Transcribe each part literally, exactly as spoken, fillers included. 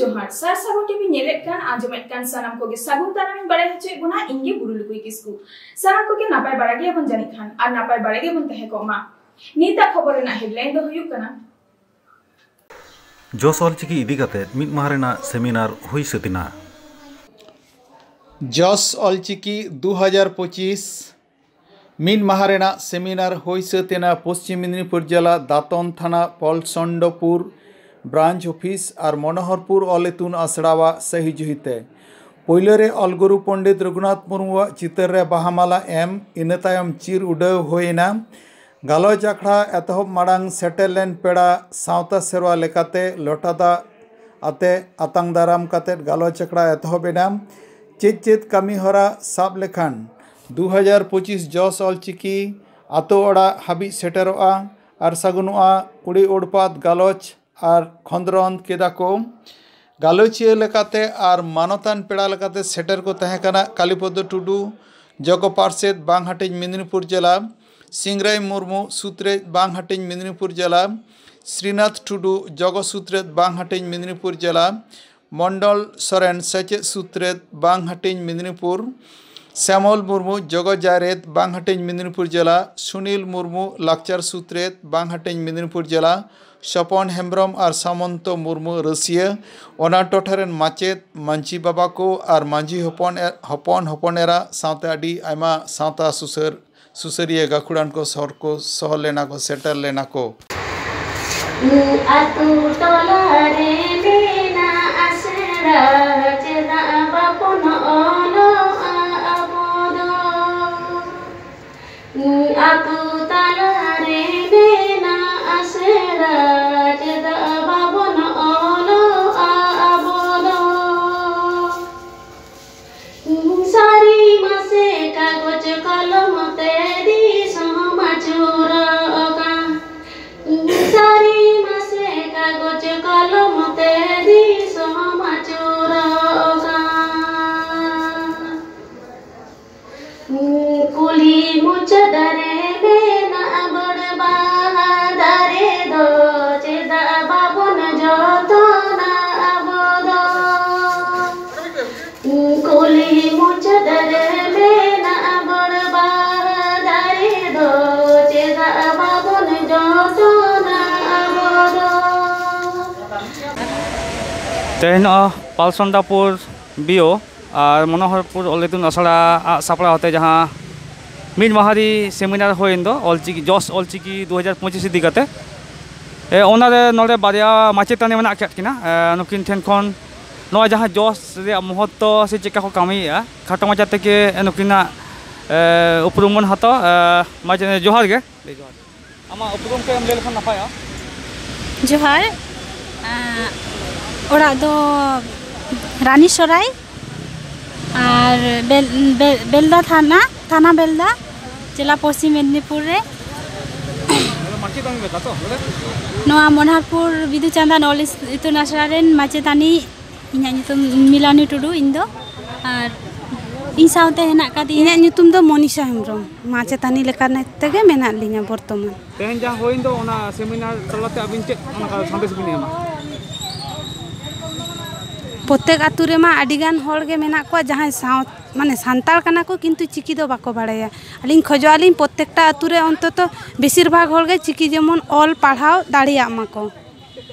ᱡᱚᱦᱟᱨ᱾ ᱥᱟᱨ ᱥᱟᱹᱜᱩᱱ ᱴᱤᱵᱷᱤ ᱧᱮᱞᱮᱫ ᱠᱟᱱ, ᱟᱸᱡᱚᱢᱮᱫ ᱠᱟᱱ ᱥᱟᱱᱟᱢ ᱠᱚᱜᱮ ᱥᱟᱹᱜᱩᱱ ᱫᱟᱨᱟᱢ ᱤᱧ ᱵᱟᱲᱟᱭ ᱦᱚᱪᱚᱭᱮᱫ ᱵᱚᱱᱟ᱾ ᱤᱧ ᱜᱮ ᱵᱩᱨᱩ ᱞᱩᱠᱩᱭ ᱠᱤᱥᱠᱩ᱾ ᱥᱟᱱᱟᱢ ᱠᱚᱜᱮ ᱱᱟᱯᱟᱭ ᱵᱟᱲᱟ ᱜᱮᱭᱟᱵᱚᱱ ᱡᱟᱹᱱᱤᱡ ᱠᱷᱟᱱ, ᱟᱨ ᱱᱟᱯᱟᱭ ᱵᱟᱲᱟ ᱜᱮᱵᱚᱱ ᱛᱟᱦᱮᱸ ᱠᱚᱜ ᱢᱟ᱾ ᱱᱤᱛᱟᱜ ᱠᱷᱚᱵᱚᱨ ᱨᱮᱱᱟᱜ headline ᱫᱚ ᱦᱩᱭᱩᱜ ᱠᱟᱱᱟ, ᱡᱚᱥ ᱚᱞᱪᱤᱠᱤ ᱤᱫᱤ ᱠᱟᱛᱮ ᱢᱤᱫ ᱢᱟᱦᱟ ᱨᱮᱱᱟᱜ ᱥᱮᱢᱤᱱᱟᱨ ᱦᱩᱭ ᱥᱟᱹᱛ ᱮᱱᱟ᱾ ᱡᱚᱥ ᱚᱞᱪᱤᱠᱤ ᱫᱩ ᱦᱟᱡᱟᱨ ᱯᱚᱸᱪᱤᱥ ᱢᱤᱫ ᱢᱟᱦᱟ ᱨᱮᱱᱟᱜ ᱥᱮᱢᱤᱱᱟᱨ ᱦᱩᱭ ᱥᱟᱹᱛ ᱮᱱᱟ ᱯᱚᱥᱪᱤᱢ ᱢᱮᱫᱽᱱᱤᱯᱩᱨ ᱡᱮᱞᱟ ᱫᱟᱛᱚᱱ ᱛᱷᱟᱱᱟ ᱯᱚᱞᱥᱚᱱᱰᱚᱯᱩᱨ ᱵᱨᱟᱧᱪ ᱚᱯᱷᱤᱥ ᱟᱨ ᱢᱚᱱᱳᱦᱚᱨᱯᱩᱨ ᱚᱞ ᱤᱛᱩᱱ ᱟᱥᱲᱟᱣᱟᱜ ᱥᱟᱹᱦᱤ ᱡᱩᱦᱤᱛᱮ᱾ ᱯᱳᱭᱞᱳ ᱨᱮ ᱚᱞ ᱜᱩᱨᱩ ᱯᱚᱱᱰᱤᱛ ᱨᱚᱜᱷᱩᱱᱟᱛᱷ ᱢᱩᱨᱢᱩᱣᱟᱜ ᱪᱤᱛᱟᱹᱨ ᱨᱮ ᱵᱟᱦᱟ ᱢᱟᱞᱟ ᱮᱢ, ᱤᱱᱟᱹ ᱛᱟᱭᱚᱢ ᱪᱤᱨ ᱩᱰᱟᱹᱣ ᱦᱩᱭ ᱮᱱᱟ᱾ ᱜᱟᱞᱚᱪ ᱟᱠᱷᱲᱟ ᱮᱛᱚᱦᱚᱵ ᱢᱟᱲᱟᱝ ᱥᱮᱴᱮᱨ ᱞᱮᱱ ᱯᱮᱲᱟ ᱥᱟᱶᱛᱟ ᱥᱮᱨᱣᱟ ᱞᱮᱠᱟᱛᱮ ᱞᱚᱴᱟ ᱫᱟᱜ ᱟᱛᱮ ᱟᱛᱟᱝ ᱫᱟᱨᱟᱢ ᱠᱟᱛᱮ ᱜᱟᱞᱚᱪ ᱟᱠᱷᱲᱟ ᱮᱛᱚᱦᱚᱵ ᱮᱱᱟ᱾ ᱪᱮᱫ ᱪᱮᱫ ᱠᱟᱹᱢᱤ ᱦᱚᱨᱟ ᱥᱟᱵ ᱞᱮᱠᱷᱟᱱ ᱫᱩ ᱦᱟᱡᱟᱨ ᱯᱚᱸᱪᱤᱥ ᱡᱚᱥ ᱚᱞᱪᱤᱠᱤ ᱟᱛᱳ ᱚᱲᱟᱜ ᱦᱟᱹᱵᱤᱡ ᱥᱮᱴᱮᱨᱚᱜᱼᱟ ᱟᱨ ᱥᱟᱹᱜᱩᱱᱚᱜᱼᱟ᱾ ᱠᱩᱲᱤ ᱩᱲᱯᱟᱛ ᱜᱟᱞᱚᱪ ᱟᱨ ᱠᱷᱚᱸᱫᱽᱨᱚᱸᱫᱽ ᱠᱮᱫᱟ ᱠᱚ᱾ ᱜᱟᱞᱚᱪᱤᱭᱟᱹ ᱞᱮᱠᱟᱛᱮ ᱟᱨ ᱢᱟᱱᱚᱛᱟᱱ ᱯᱮᱲᱟ ᱞᱮᱠᱟᱛᱮ ᱥᱮᱴᱮᱨ ᱠᱚ ᱛᱟᱦᱮᱸ ᱠᱟᱱᱟ ᱠᱟᱞᱤᱯᱚᱫᱚ ᱴᱩᱰᱩ, ᱡᱚᱜᱚ ᱯᱟᱨᱥᱮᱛ ᱵᱟᱝ ᱦᱟᱹᱴᱤᱧ ᱢᱮᱫᱽᱱᱤᱯᱩᱨ ᱡᱮᱞᱟ, ᱥᱤᱝᱨᱟᱭ ᱢᱩᱨᱢᱩ, ᱥᱩᱛᱨᱮᱛ ᱵᱟᱝ ᱦᱟᱹᱴᱤᱧ ᱢᱮᱫᱽᱱᱤᱯᱩᱨ ᱡᱮᱞᱟ, ᱥᱨᱤᱱᱟᱛᱷ ᱴᱩᱰᱩ, ᱡᱚᱜᱚ ᱥᱩᱛᱨᱮᱛ ᱵᱟᱝ ᱦᱟᱹᱴᱤᱧ ᱢᱮᱫᱽᱱᱤᱯᱩᱨ ᱡᱮᱞᱟ, ᱢᱚᱱᱰᱚᱞ ᱥᱚᱨᱮᱱ, ᱥᱮᱪᱮᱫ ᱥᱩᱛᱨᱮᱛ ᱵᱟᱝ ᱦᱟᱹᱴᱤᱧ ᱢᱮᱫᱽᱱᱤᱯᱩᱨ, ᱥᱭᱟᱢᱚᱞ ᱢᱩᱨᱢᱩ, ᱡᱚᱜᱚ ᱡᱟᱭᱨᱮᱛ ᱵᱟᱝ ᱦᱟᱹᱴᱤᱧ ᱢᱮᱫᱽᱱᱤᱯᱩᱨ ᱡᱮᱞᱟ, ᱥᱩᱱᱤᱞ ᱢᱩᱨᱢᱩ, ᱞᱟᱠᱪᱟᱨ ᱥᱩᱛᱨᱮᱛ ᱵᱟᱝ ᱦᱟᱹᱴᱤᱧ ᱢᱮᱫᱽᱱᱤᱯᱩᱨ ᱡᱮᱞᱟ, ᱥᱚᱯᱚᱱ ᱦᱮᱢᱵᱨᱚᱢ ᱟᱨ ᱥᱟᱢᱚᱱᱛᱚ ᱢᱩᱨᱢᱩ, ᱨᱟᱹᱥᱤᱭᱟᱹ, ᱚᱱᱟ ᱴᱚᱴᱷᱟ ᱨᱮᱱ ᱢᱟᱪᱮᱫ, ᱢᱟᱹᱡᱷᱤ ᱵᱟᱵᱟ ᱠᱚ ᱟᱨ ᱢᱟᱹᱡᱷᱤ ᱦᱚᱯᱚᱱ ᱮ-, ᱦᱚᱯᱚᱱ ᱦᱚᱯᱚᱱ ᱮᱨᱟ ᱥᱟᱶᱛᱮ ᱟᱹᱰᱤ ᱟᱭᱢᱟ ᱥᱟᱶᱛᱟ ᱥᱩᱥᱟᱹᱨ, ᱥᱩᱥᱟᱹᱨᱤᱭᱟᱹ ᱜᱟᱹᱠᱷᱩᱲᱟᱱ ᱠᱚ ᱥᱚᱦᱚᱨ ᱠᱚ ᱥᱚᱦᱚᱨ ᱞᱮᱱᱟ ᱠᱚ, ᱥᱮᱴᱮᱨ ᱞᱮᱱᱟ ᱠᱚ᱾ ᱟᱛᱳ ᱴᱚᱞᱟ ᱨᱮ ᱢᱮᱱᱟᱜ ᱟᱥᱲᱟ, ᱪᱮᱫᱟᱜ ᱵᱟᱵᱚᱱ ᱚᱞᱚᱜᱼᱟ ᱟᱵᱚ ᱫᱚ? ᱟᱛᱳ ᱛᱟᱞᱟ ᱨᱮ ᱢᱮᱱᱟᱜ ᱟᱥᱲᱟ, ᱪᱮᱫᱟᱜ ᱵᱟᱵᱚᱱ ᱚᱞᱚᱜᱼᱟ ᱟᱵᱚ ᱫᱚ? ᱥᱟᱹᱨᱤ ᱢᱟᱥᱮ ᱠᱟᱜᱚᱡᱽ ᱠᱚᱞᱚᱢ ᱛᱮ ᱫᱤᱥᱚᱢ ᱟᱹᱪᱩᱨᱚᱜ ᱠᱟᱱ᱾ ᱥᱟᱹᱨᱤ ᱢᱟᱥᱮ ᱠᱟᱜᱚᱡᱽ ᱠᱚᱞᱚᱢ ᱛᱮ ᱫᱤᱥᱚᱢ ᱟᱹᱪᱩᱨᱚᱜ ᱛᱮᱦᱮᱧ ᱱᱚᱣᱟ ᱯᱟᱞᱥᱚᱱᱰᱟᱯᱩᱨ ᱵᱤ ᱳ ᱟᱨ ᱢᱚᱱᱳᱦᱚᱨᱯᱩᱨ ᱚᱞ ᱤᱛᱩᱱ ᱟᱥᱲᱟ ᱟᱜ ᱥᱟᱯᱲᱟᱣ ᱛᱮ ᱡᱟᱦᱟᱸ ᱢᱤᱫ ᱢᱟᱦᱟᱨᱤ ᱥᱮᱢᱤᱱᱟᱨ ᱦᱩᱭᱮᱱ ᱫᱚ ᱚᱞᱪᱤᱠᱤ, ᱡᱚᱥ ᱚᱞᱪᱤᱠᱤ ᱫᱩ ᱦᱟᱡᱟᱨ ᱯᱚᱸᱪᱤᱥ ᱤᱫᱤ ᱠᱟᱛᱮ, ᱮ, ᱚᱱᱟᱨᱮ ᱱᱚᱰᱮ ᱵᱟᱨᱭᱟ ᱢᱟᱪᱮᱛᱟᱹᱱᱤ ᱢᱮᱱᱟᱜ ᱟᱠᱟᱫ ᱠᱤᱱᱟ᱾ ᱮ, ᱱᱩᱠᱤᱱ ᱴᱷᱮᱱ ᱠᱷᱚᱱ ᱱᱚᱣᱟ ᱡᱟᱦᱟᱸ ᱡᱚᱥ ᱨᱮᱭᱟᱜ ᱢᱚᱦᱚᱛᱛᱚ ᱥᱮ ᱪᱮᱫ ᱞᱮᱠᱟ ᱠᱚ ᱠᱟᱹᱢᱤᱭᱮᱫᱼᱟ, ᱠᱷᱟᱴᱚ ᱢᱟᱪᱷᱟ ᱛᱮᱜᱮ ᱱᱩᱠᱤᱱᱟᱜ, ᱮ, ᱩᱯᱨᱩᱢ ᱵᱚᱱ ᱦᱟᱛᱟᱣᱟ᱾ ᱮ, ᱢᱟᱪᱮᱛᱟᱹᱱᱤ, ᱡᱚᱦᱟᱨ ᱜᱮ᱾ ᱡᱚᱦᱟᱨ᱾ ᱟᱢᱟᱜ ᱩᱯᱨᱩᱢ ᱠᱟᱹᱡ ᱮᱢ ᱞᱟᱹᱭ ᱞᱮᱠᱷᱟᱱ ᱱᱟᱯᱟᱭᱚᱜᱼᱟ᱾ ᱡᱚᱦᱟᱨ᱾ ᱟᱸ, ᱚᱲᱟᱜ ᱫᱚ ᱨᱟᱱᱤ ᱥᱚᱨᱟᱭ ᱟᱨ ᱵᱮᱞ-, ᱵᱮ-, ᱵᱮᱞᱫᱟ ᱛᱷᱟᱱᱟ, ᱛᱷᱟᱱᱟ ᱵᱮᱞᱫᱟ, ᱡᱮᱞᱟ ᱯᱚᱥᱪᱤᱢ ᱢᱮᱫᱽᱱᱤᱯᱩᱨ ᱨᱮ᱾ ᱟᱫᱚ ᱢᱟᱪᱮᱛᱟᱹᱱᱤ ᱞᱮᱠᱟ ᱛᱚ, ᱵᱚᱞᱮ? ᱱᱚᱣᱟ ᱢᱚᱱᱦᱟᱨᱯᱩᱨ ᱵᱤᱫᱩ ᱪᱟᱸᱫᱟᱱ ᱚᱞ ᱤᱥ-, ᱤᱛᱩᱱ ᱟᱥᱲᱟ ᱨᱮᱱ ᱢᱟᱪᱮᱛᱟᱹᱱᱤ᱾ ᱤᱧᱟᱹᱜ ᱧᱩᱛᱩᱢ ᱢᱤᱞᱟᱱᱤ ᱴᱩᱰᱩ, ᱤᱧ ᱫᱚ᱾ ᱟᱨ ᱤᱧ ᱥᱟᱶᱛᱮ ᱦᱮᱱᱟᱜ ᱠᱟᱫᱤᱧᱟ᱾ ᱤᱧᱟᱹᱜ ᱧᱩᱛᱩᱢ ᱫᱚ ᱢᱚᱱᱤᱥᱟ ᱦᱮᱢᱵᱨᱚᱢ, ᱢᱟᱪᱮᱛᱟᱹᱱᱤ ᱞᱮᱠᱟ ᱛᱮᱜᱮ ᱢᱮᱱᱟᱜ ᱞᱤᱧᱟ ᱵᱚᱨᱛᱚᱢᱟᱱ᱾ ᱛᱮᱦᱮᱧ ᱡᱟᱦᱟᱸ ᱦᱩᱭᱮᱱ ᱫᱚ, ᱚᱱᱟ ᱥᱮᱢᱤᱱᱟᱨ ᱛᱟᱞᱟᱛᱮ ᱟᱹᱵᱤᱱ ᱪᱮᱫ ᱚᱱᱠᱟ ᱥᱟᱸᱫᱮᱥ ᱵᱤᱱ ᱮᱢᱟ? ᱯᱨᱚᱛᱮᱠ ᱟᱛᱳ ᱨᱮᱢᱟ ᱟᱹᱰᱤᱜᱟᱱ ᱦᱚᱲ ᱜᱮ ᱢᱮᱱᱟᱜ ᱠᱚᱣᱟ, ᱡᱟᱦᱟᱸᱭ ᱥᱟᱶ-, ᱢᱟᱱᱮ ᱥᱟᱱᱛᱟᱲ ᱠᱟᱱᱟ ᱠᱚ, ᱠᱤᱱᱛᱩ ᱪᱤᱠᱤ ᱫᱚ ᱵᱟᱠᱚ ᱵᱟᱲᱟᱭᱟ᱾ ᱟᱹᱞᱤᱧ ᱠᱷᱚᱡᱚᱜ ᱟᱹᱞᱤᱧ ᱯᱨᱚᱛᱮᱠᱴᱟ ᱟᱛᱳ ᱨᱮ ᱚᱱᱛᱚᱛᱚ ᱵᱮᱥᱤᱨ ᱵᱷᱟᱜᱽ ᱦᱚᱲ ᱜᱮ ᱪᱤᱠᱤ ᱡᱮᱢᱚᱱ ᱚᱞ ᱯᱟᱲᱦᱟᱣ ᱫᱟᱲᱮᱭᱟᱜ ᱢᱟᱠᱚ᱾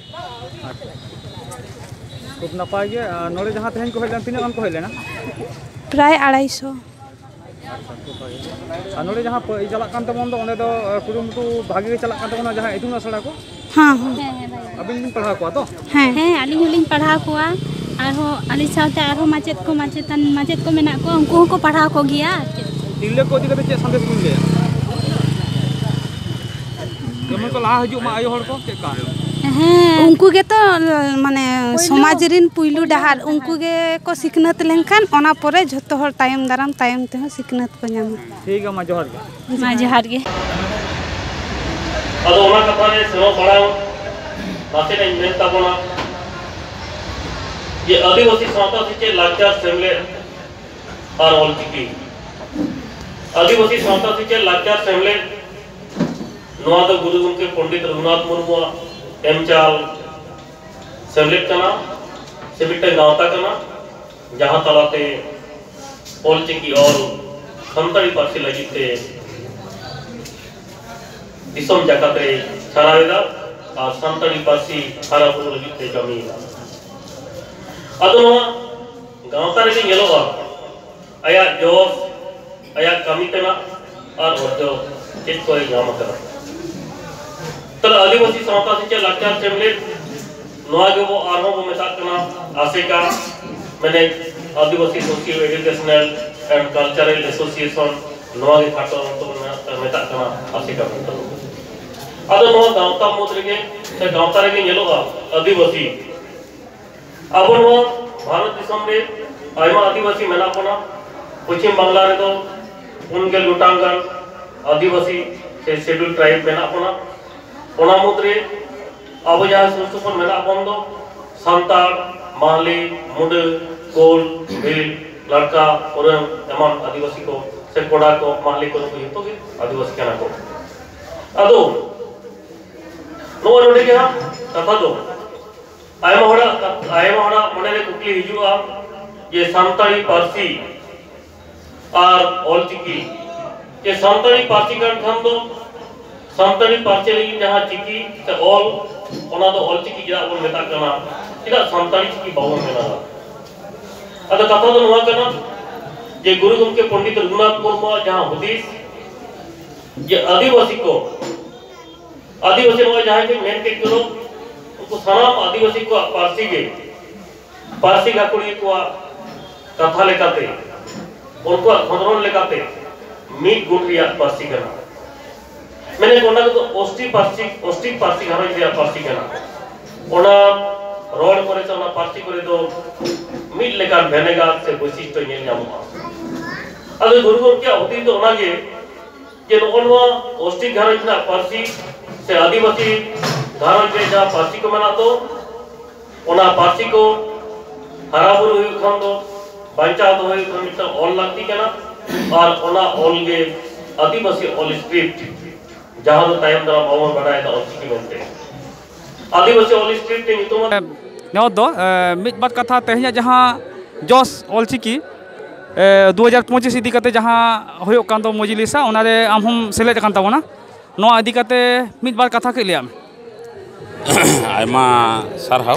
ᱟᱪᱪᱷᱟ, ᱠᱷᱩᱵ ᱱᱟᱯᱟᱭ ᱜᱮ᱾ ᱟᱨ ᱱᱚᱰᱮ ᱡᱟᱦᱟᱸ ᱛᱮᱦᱮᱧ ᱠᱚ ᱦᱮᱡ ᱞᱮᱱ, ᱛᱤᱱᱟᱹᱜ ᱜᱟᱱ ᱠᱚ ᱦᱮᱡ ᱞᱮᱱᱟ? ᱯᱨᱟᱭ ᱟᱲᱟᱭᱥᱚ᱾ ᱟᱪᱪᱷᱟ, ᱠᱷᱩᱵ ᱵᱷᱟᱜᱮ᱾ ᱟᱨ ᱱᱚᱰᱮ ᱡᱟᱦᱟᱸ ᱯᱟᱹ-, ᱪᱟᱞᱟᱜ ᱠᱟᱱ ᱛᱟᱵᱚᱱ ᱫᱚ, ᱚᱸᱰᱮ ᱫᱚ, ᱮ, ᱠᱩᱨᱩᱢᱩᱴᱩ ᱵᱷᱟᱜᱮ ᱜᱮ ᱪᱟᱞᱟᱜ ᱠᱟᱱ ᱛᱟᱵᱚᱱᱟ, ᱡᱟᱦᱟᱸ ᱤᱛᱩᱱ ᱟᱥᱲᱟ ᱠᱚ? ᱦᱮᱸ, ᱦᱮᱸ᱾ ᱟᱹᱵᱤᱱ ᱵᱤᱱ ᱯᱟᱲᱦᱟᱣ ᱠᱚᱣᱟ ᱛᱚ? ᱦᱮᱸ᱾ ᱦᱮᱸ, ᱟᱹᱞᱤᱧ ᱦᱚᱸᱞᱤᱧ ᱯᱟᱲᱦᱟᱣ ᱠᱚᱣᱟ, ᱟᱨᱦᱚᱸ ᱟᱹᱞᱤᱧ ᱥᱟᱶᱛᱮ ᱟᱨᱦᱚᱸ ᱢᱟᱪᱮᱫ ᱠᱚ, ᱢᱟᱪᱮᱛᱟᱱ, ᱢᱟᱪᱮᱫ ᱠᱚ ᱢᱮᱱᱟᱜ ᱠᱚᱣᱟ, ᱩᱱᱠᱩ ᱦᱚᱸᱠᱚ ᱯᱟᱲᱦᱟᱣ ᱠᱚᱜᱮᱭᱟ, ᱟᱨ ᱪᱮᱫ᱾ ᱛᱤᱨᱞᱟᱹ ᱠᱚ ᱤᱫᱤ ᱠᱟᱛᱮ ᱪᱮᱫ ᱥᱟᱸᱫᱮᱥ ᱵᱤᱱ ᱞᱟᱹᱭᱟ? ᱡᱮᱢᱚᱱ ᱠᱚ ᱞᱟᱦᱟ ᱦᱤᱡᱩᱜ ᱢᱟ ᱟᱭᱳ ᱦᱚᱲ ᱠᱚ, ᱪᱮᱫ ᱞᱮᱠᱟ? ᱦᱮᱸ᱾ ᱩᱱᱠᱩ ᱜᱮᱛᱚ, ᱢᱟᱱᱮ, ᱯᱳᱭᱞᱳ, ᱥᱚᱢᱟᱡᱽ ᱨᱤᱱ ᱯᱩᱭᱞᱩ ᱯᱳᱭᱞᱳ ᱰᱟᱦᱟᱨ, ᱦᱚᱲ ᱩᱱᱠᱩ ᱠᱟᱱᱟ᱾ ᱜᱮᱠᱚ ᱥᱤᱠᱷᱱᱟᱹᱛ ᱞᱮᱱᱠᱷᱟᱱ ᱚᱱᱟ ᱯᱚᱨᱮ ᱡᱷᱚᱛᱚ ᱦᱚᱲ ᱛᱟᱭᱚᱢ ᱫᱟᱨᱟᱢ ᱛᱟᱭᱚᱢ ᱛᱮᱦᱚᱸ ᱥᱤᱠᱷᱱᱟᱹᱛ ᱠᱚ ᱧᱟᱢᱟ᱾ ᱴᱷᱤᱠ ᱜᱮᱭᱟ, ᱢᱟ ᱡᱚᱦᱟᱨ ᱜᱮ᱾ ᱢᱟ ᱡᱚᱦᱟᱨ ᱜᱮ᱾ ᱟᱫᱚ ᱚᱱᱟ ᱠᱟᱛᱷᱟ ᱨᱮ ᱥᱮᱱᱚᱜ ᱢᱟᱲᱟᱝ ᱱᱟᱥᱮᱱᱟᱜ ᱤᱧ ᱢᱮᱱ ᱛᱟᱵᱚᱱᱟ ᱡᱮ ᱟᱹᱫᱤᱵᱟᱹᱥᱤ ᱥᱟᱶᱛᱟ ᱥᱮᱪᱮᱫ ᱞᱟᱠᱪᱟᱨ ᱥᱮᱢᱞᱮᱫ ᱟᱨ ᱚᱞᱪᱤᱠᱤ᱾ ᱟᱹᱫᱤᱵᱟᱹᱥᱤ ᱥᱟᱶᱛᱟ ᱥᱮᱪᱮᱫ ᱞᱟᱠᱪᱟᱨ ᱥᱮᱢᱞᱮᱫ, ᱱᱚᱣᱟ ᱫᱚ ᱜᱩᱨᱩ ᱜᱚᱢᱠᱮ ᱯᱚᱱᱰᱤᱛ ᱨᱚᱜᱷᱩᱱᱟᱛᱷ ᱢᱩᱨᱢᱩᱣᱟᱜ ᱮᱢ ᱪᱟᱞ ᱥᱮᱢᱞᱮᱫ ᱠᱟᱱᱟ, ᱥᱮ ᱢᱤᱫᱴᱟᱝ ᱜᱟᱶᱛᱟ ᱠᱟᱱᱟ, ᱡᱟᱦᱟᱸ ᱛᱟᱞᱟᱛᱮ ᱚᱞᱪᱤᱠᱤ ᱚᱞ ᱥᱟᱱᱛᱟᱲᱤ ᱯᱟᱹᱨᱥᱤ ᱞᱟᱹᱜᱤᱫ ᱛᱮ ᱫᱤᱥᱚᱢ ᱡᱟᱠᱟᱛ ᱨᱮ ᱪᱷᱟᱨᱟᱣ ᱮᱫᱟ ᱟᱨ ᱥᱟᱱᱛᱟᱲᱤ ᱯᱟᱹᱨᱥᱤ ᱦᱟᱨᱟ ᱵᱩᱨᱩ ᱞᱟᱹᱜᱤᱫ ᱛᱮ ᱠᱟᱹᱢᱤᱭᱮᱫᱟ᱾ ᱟᱫᱚ ᱱᱚᱣᱟ ᱜᱟᱶᱛᱟ ᱨᱮᱜᱮ ᱧᱮᱞᱚᱜᱼᱟ ᱟᱭᱟᱜ ᱡᱚᱥ, ᱟᱭᱟᱜ ᱠᱟᱹᱢᱤ ᱛᱮᱱᱟᱜ ᱟᱨ ᱚᱨᱡᱚ ᱪᱮᱫ ᱠᱚᱭ ᱧᱟᱢ ᱟᱠᱟᱫᱟ᱾ ᱛᱟᱦᱞᱮ ᱟᱹᱫᱤᱵᱟᱹᱥᱤ ᱥᱟᱶᱛᱟ ᱥᱮᱪᱮᱫ ᱞᱟᱠᱪᱟᱨ ᱥᱮᱢᱞᱮᱫ, ᱱᱚᱣᱟ ᱜᱮᱵᱚ ᱟᱨᱦᱚᱸ ᱵᱚ ᱢᱮᱛᱟᱜ ᱠᱟᱱᱟ ᱟᱥᱮᱠᱟ, ᱢᱮᱱᱮᱫ Adivasi socio educational and cultural association, ᱱᱚᱣᱟ ᱜᱮ ᱠᱷᱟᱴᱚ ᱚᱱᱛᱚ ᱢᱮᱛᱟᱜ ᱠᱟᱱᱟ ᱟᱥᱮᱠᱟ ᱢᱮᱱᱛᱮ᱾ ᱟᱫᱚ ᱱᱚᱣᱟ ᱜᱟᱶᱛᱟ ᱢᱩᱫᱽ ᱨᱮᱜᱮ ᱥᱮ ᱜᱟᱶᱛᱟ ᱨᱮᱜᱮ ᱧᱮᱞᱚᱜᱼᱟ ᱟᱹᱫᱤᱵᱟᱹᱥᱤ ᱟᱵᱚ ᱱᱚᱣᱟ ᱵᱷᱟᱨᱚᱛ ᱫᱤᱥᱚᱢ ᱨᱮ ᱟᱭᱢᱟ ᱟᱹᱫᱤᱵᱟᱹᱥᱤ ᱢᱮᱱᱟᱜ ᱵᱚᱱᱟ᱾ ᱯᱚᱪᱷᱤᱢ ᱵᱟᱝᱞᱟ ᱨᱮᱫᱚ ᱯᱩᱱ ᱜᱮᱞ ᱜᱚᱴᱟᱝ ᱜᱟᱱ ᱟᱹᱫᱤᱵᱟᱹᱥᱤ ᱥᱮ ᱥᱮᱰᱩᱞ ᱴᱨᱟᱭᱤᱵᱽ ᱢᱮᱱᱟᱜ ᱵᱚᱱᱟ᱾ ᱚᱱᱟ ᱢᱩᱫᱽᱨᱮ ᱟᱵᱚ ᱡᱟᱦᱟᱸ ᱥᱩᱨ ᱥᱩᱯᱩᱨ ᱢᱮᱱᱟᱜ ᱵᱚᱱ ᱫᱚ ᱥᱟᱱᱛᱟᱲ, ᱢᱟᱦᱞᱮ, ᱢᱩᱰᱟᱹ, ᱠᱳᱞ, ᱵᱷᱤᱞ, ᱞᱟᱲᱠᱟ, ᱳᱨᱟᱝ ᱮᱢᱟᱱ ᱟᱹᱫᱤᱵᱟᱹᱥᱤ ᱠᱚ ᱥᱮ ᱠᱚᱲᱟ ᱠᱚ, ᱢᱟᱦᱞᱮ ᱠᱚ, ᱱᱩᱠᱩ ᱡᱚᱛᱚ ᱜᱮ ᱟᱹᱫᱤᱵᱟᱹᱥᱤ ᱠᱟᱱᱟ ᱠᱚ᱾ ᱟᱫᱚ ᱱᱚᱜᱼᱚᱭ ᱱᱚᱰᱮ ᱜᱮ ᱦᱟᱸᱜ ᱠᱟᱛᱷᱟ ᱫᱚ ᱟᱭᱢᱟ ᱦᱚᱲᱟᱜ, ᱟᱭᱢᱟ ᱦᱚᱲᱟᱜ ᱢᱚᱱᱮᱨᱮ ᱠᱩᱠᱞᱤ ᱦᱤᱡᱩᱜᱼᱟ ᱡᱮ ᱥᱟᱱᱛᱟᱲᱤ ᱯᱟᱹᱨᱥᱤ ᱟᱨ ᱚᱞᱪᱤᱠᱤ, ᱡᱮ ᱥᱟᱱᱛᱟᱲᱤ ᱯᱟᱹᱨᱥᱤ ᱠᱟᱱ ᱠᱷᱟᱱ ᱫᱚ ᱥᱟᱱᱛᱟᱲᱤ ᱯᱟᱹᱨᱥᱤ ᱞᱟᱹᱜᱤᱫ ᱡᱟᱦᱟᱸ ᱪᱤᱠᱤ ᱥᱮ ᱚᱞ, ᱚᱱᱟ ᱫᱚ ᱚᱞᱪᱤᱠᱤ ᱪᱮᱫᱟᱜ ᱵᱚᱱ ᱢᱮᱛᱟᱜ ᱠᱟᱱᱟ, ᱪᱮᱫᱟᱜ ᱥᱟᱱᱛᱟᱲᱤ ᱪᱤᱠᱤ ᱵᱟᱵᱚᱱ ᱢᱮᱱᱟ? ᱟᱫᱚ ᱠᱟᱛᱷᱟ ᱫᱚ ᱱᱚᱣᱟ ᱠᱟᱱᱟ ᱡᱮ ᱜᱩᱨᱩ ᱜᱚᱢᱠᱮ ᱯᱚᱱᱰᱤᱛ ᱨᱚᱜᱷᱩᱱᱟᱛᱷ ᱢᱩᱨᱢᱩᱣᱟᱜ ᱡᱟᱦᱟᱸ ᱦᱩᱫᱤᱥ ᱡᱮ ᱟᱹᱫᱤᱵᱟᱹᱥᱤ ᱠᱚ, ᱟᱹᱫᱤᱵᱟᱹᱥᱤ ᱱᱚᱜᱼᱚᱭ ᱡᱟᱦᱟᱸᱭ ᱠᱚᱧ ᱢᱮᱱ ᱠᱮᱫ ᱠᱚᱫᱚ, ᱩᱱᱠᱩ ᱥᱟᱱᱟᱢ ᱟᱹᱫᱤᱵᱟᱹᱥᱤ ᱠᱚᱣᱟᱜ ᱯᱟᱹᱨᱥᱤ ᱜᱮ, ᱯᱟᱹᱨᱥᱤ ᱜᱟᱹᱠᱷᱩᱲᱤᱭᱟᱹ ᱠᱚᱣᱟᱜ ᱠᱟᱛᱷᱟ ᱞᱮᱠᱟᱛᱮ, ᱩᱱᱠᱩᱣᱟᱜ ᱠᱷᱚᱸᱫᱽᱨᱚᱸᱫᱽ ᱞᱮᱠᱟᱛᱮ ᱢᱤᱫ ᱜᱩᱴ ᱨᱮᱭᱟᱜ ᱯᱟᱹᱨᱥᱤ ᱠᱟᱱᱟ᱾ ᱢᱮᱱᱮᱫ ᱚᱱᱟ ᱠᱚᱫᱚ ᱚᱥᱴᱤ ᱯᱟᱹᱨᱥᱤ, ᱚᱥᱴᱤᱠ ᱯᱟᱹᱨᱥᱤ ᱜᱷᱟᱨᱚᱸᱡᱽ ᱨᱮᱭᱟᱜ ᱯᱟᱹᱨᱥᱤ ᱠᱟᱱᱟ᱾ ᱚᱱᱟ ᱨᱚᱲ ᱠᱚᱨᱮ ᱥᱮ ᱚᱱᱟ ᱯᱟᱹᱨᱥᱤ ᱠᱚᱨᱮ ᱫᱚ ᱢᱤᱫ ᱞᱮᱠᱟᱱ ᱵᱷᱮᱱᱮᱜᱟᱨ ᱥᱮ ᱵᱳᱭᱥᱤᱥᱴᱚ ᱧᱮᱞ ᱧᱟᱢᱚᱜᱼᱟ᱾ ᱟᱫᱚ ᱜᱩᱨᱩ ᱜᱚᱢᱠᱮᱭᱟᱜ ᱦᱩᱫᱤᱥ ᱫᱚ ᱚᱱᱟᱜᱮ ᱡᱮ ᱱᱚᱜᱼᱚ ᱱᱚᱣᱟ ᱚᱥᱴᱤᱠ ᱜᱷᱟᱨᱚᱸᱡᱽ ᱨᱮᱱᱟᱜ ᱯᱟᱹᱨᱥᱤ ᱥᱮ ᱟᱹᱫᱤᱵᱟᱹᱥᱤ ᱜᱷᱟᱨᱚᱸᱡᱽ ᱨᱮ ᱡᱟᱦᱟᱸ ᱯᱟᱹᱨᱥᱤ ᱠᱚ ᱢᱮᱱᱟᱜ ᱫᱚ, ᱚᱱᱟ ᱯᱟᱹᱨᱥᱤ ᱠᱚ ᱦᱟᱨᱟ ᱵᱩᱨᱩ ᱦᱩᱭᱩᱜ ᱠᱷᱟᱱ ᱫᱚ, ᱵᱟᱧᱪᱟᱣ ᱫᱚᱦᱚ ᱦᱩᱭᱩᱜ ᱠᱷᱟᱱ ᱢᱤᱫᱴᱟᱝ ᱚᱞ ᱞᱟᱹᱠᱛᱤ ᱠᱟᱱᱟ᱾ ᱟᱨ ᱚᱱᱟ ᱚᱞ ᱜᱮ ᱟᱹᱫᱤᱵᱟᱹᱥᱤ ᱚᱞ ᱥᱠᱨᱤᱯᱴ, ᱡᱟᱦᱟᱸ ᱫᱚ ᱛᱟᱭᱚᱢ ᱫᱟᱨᱟᱢ ᱟᱵᱚ ᱵᱚᱱ ᱵᱟᱰᱟᱭ ᱮᱫᱟ ᱚᱞᱪᱤᱠᱤ ᱢᱮᱱᱛᱮ᱾ ᱟᱹᱫᱤᱵᱟᱹᱥᱤ ᱚᱞ ᱥᱠᱨᱤᱯᱴ ᱧᱩᱛᱩᱢ ᱱᱚᱣᱟ ᱫᱚ, ᱮ, ᱢᱤᱫ ᱵᱟᱨ ᱠᱟᱛᱷᱟ ᱛᱮᱦᱮᱧᱟᱜ ᱡᱟᱦᱟᱸ ᱡᱚᱥ ᱚᱞᱪᱤᱠᱤ, ᱮ, ᱫᱩ ᱦᱟᱡᱟᱨ ᱯᱚᱸᱪᱤᱥ ᱤᱫᱤ ᱠᱟᱛᱮ ᱡᱟᱦᱟᱸ ᱦᱩᱭᱩᱜ ᱠᱟᱱ ᱫᱚ ᱢᱚᱡᱽᱞᱤᱥᱟ, ᱚᱱᱟᱨᱮ ᱟᱢ ᱦᱚᱸᱢ ᱥᱮᱞᱮᱫ ᱟᱠᱟᱱ ᱛᱟᱵᱚᱱᱟ᱾ ᱱᱚᱣᱟ ᱤᱫᱤ ᱠᱟᱛᱮ ᱢᱤᱫ ᱵᱟᱨ ᱠᱟᱛᱷᱟ ᱠᱟᱹᱡ ᱞᱟᱹᱭᱟᱜ ᱢᱮ᱾ ᱟᱭᱢᱟ ᱥᱟᱨᱦᱟᱣ᱾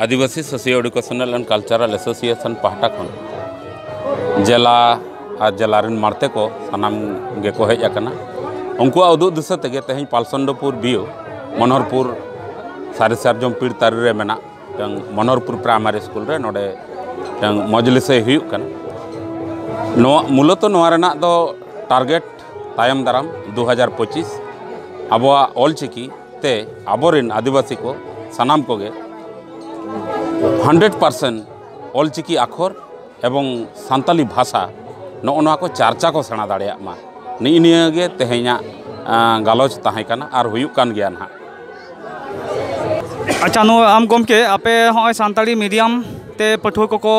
Adivasi socio educational and cultural association ᱯᱟᱦᱴᱟ ᱠᱷᱚᱱ ᱡᱮᱞᱟ ᱟᱨ ᱡᱮᱞᱟ ᱨᱮᱱ ᱢᱟᱲᱛᱮ ᱠᱚ ᱥᱟᱱᱟᱢ ᱜᱮᱠᱚ ᱦᱮᱡ ᱟᱠᱟᱱᱟ᱾ ᱩᱱᱠᱩᱣᱟᱜ ᱩᱫᱩᱜ ᱫᱤᱥᱟᱹ ᱛᱮᱜᱮ ᱛᱮᱦᱮᱧ ᱯᱟᱞᱥᱚᱱᱰᱚᱯᱩᱨ ᱵᱤᱭᱳ ᱢᱚᱱᱳᱦᱚᱨᱯᱩᱨ ᱥᱟᱹᱨᱤ ᱥᱟᱨᱡᱚᱢ ᱯᱤᱲ ᱛᱟᱹᱨᱤ ᱨᱮ ᱢᱮᱱᱟᱜ ᱢᱤᱫᱴᱟᱝ ᱢᱚᱱᱳᱦᱚᱨᱯᱩᱨ ᱯᱨᱟᱭᱢᱟᱨᱤ ᱥᱠᱩᱞ ᱨᱮ ᱱᱚᱰᱮ ᱢᱤᱫᱴᱟᱝ ᱢᱚᱡᱽᱞᱤᱥ ᱦᱩᱭᱩᱜ ᱠᱟᱱᱟ᱾ ᱱᱚᱣᱟ ᱢᱩᱞᱚᱛᱚ ᱱᱚᱣᱟ ᱨᱮᱱᱟᱜ ᱫᱚ ᱴᱟᱨᱜᱮᱴ ᱛᱟᱭᱚᱢ ᱫᱟᱨᱟᱢ ᱫᱩ ᱦᱟᱡᱟᱨ ᱯᱚᱸᱪᱤᱥ ᱟᱵᱚᱣᱟᱜ ᱚᱞᱪᱤᱠᱤ ᱛᱮ ᱟᱵᱚᱨᱮᱱ ᱟᱹᱫᱤᱵᱟᱹᱥᱤ ᱠᱚ ᱥᱟᱱᱟᱢ ᱠᱚᱜᱮ ᱦᱟᱱᱰᱨᱮᱰ ᱯᱟᱨᱥᱮᱱᱴ ᱚᱞᱪᱤᱠᱤ ᱟᱠᱷᱚᱨ ᱮᱵᱚᱝ ᱥᱟᱱᱛᱟᱞᱤ ᱵᱷᱟᱥᱟ ᱱᱚᱜᱼᱚ ᱱᱚᱣᱟ ᱠᱚ ᱪᱟᱨᱪᱟ ᱠᱚ ᱥᱮᱬᱟ ᱫᱟᱲᱮᱭᱟᱜ ᱢᱟ᱾ ᱱᱤᱜᱼᱤ ᱱᱤᱭᱟᱹ ᱜᱮ ᱛᱮᱦᱮᱧᱟᱜ, ᱟᱸ, ᱜᱟᱞᱚᱪ ᱛᱟᱦᱮᱸ ᱠᱟᱱᱟ ᱟᱨ ᱦᱩᱭᱩᱜ ᱠᱟᱱ ᱜᱮᱭᱟ ᱱᱟᱦᱟᱜ᱾ ᱟᱪᱪᱷᱟ, ᱱᱚᱣᱟ ᱟᱢ ᱜᱚᱢᱠᱮ, ᱟᱯᱮ ᱦᱚᱸᱜᱼᱚᱭ ᱥᱟᱱᱛᱟᱲᱤ ᱢᱤᱰᱤᱭᱟᱢ ᱛᱮ ᱯᱟᱹᱴᱷᱩᱣᱟᱹ ᱠᱚᱠᱚ